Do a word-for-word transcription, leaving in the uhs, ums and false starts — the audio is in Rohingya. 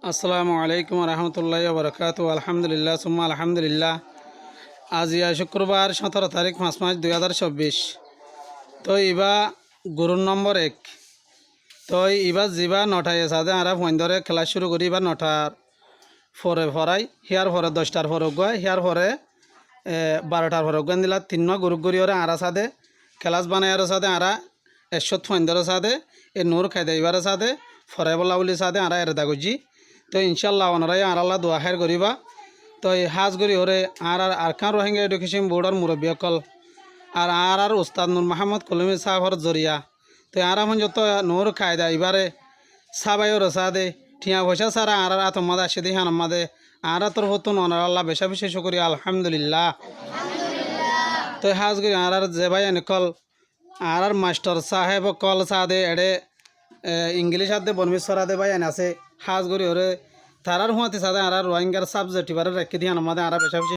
Assalamu alaikum warahmatulláhi wabarakátuhu. Alhamdulillah, summa alhamdulillah. Aziya cúkkurbar, cóñtoro tarík, fañs mac, dui házar cóbbic. Toi ibá gurúf nombor ek. Toi ibá zibá nothaiye saáde añára fuaindóre kelás cúru gorí, ibá nothar fore forái, híyar fore doc thar fore uggúa, híyar fore, e, baro thar fore uggúa, endilla tinnúa gurúf goríyoré añára saáde kelás banaiyóre saáde añára ekcót fuaindóre saáde, e Nur Kaida ibáre saáde foraibólla bóli saáde añára ereda goijjí. Toi incálla onorá yó añárálla dua háir goríba. Toi hás goríyoré añárár Arkán Rohingya Education Board or murobbi ókkol ar añárár ustad Nur Muhammod Kulumi sáfor zoriya toi añára foijjonto Nur Kaida ibáre sábaiyóre saáde, thiañ foicá sára añárár átor mazé aiccé dé híyanor mazé añárár torfóttun onorálla becá becí cúkuriya, alhamdulillah. Toi hás gorí añárár ze báiyain ókkol, añárár mastor sáheb ókkol saáde eçé, e, Ingilíc adde Bormís foradé báiyain asé, hás goríyoré tarár fúañti saáde añárár Rohingyar sábjekt ibáre raikkí dé híyanor mazé añára becá becí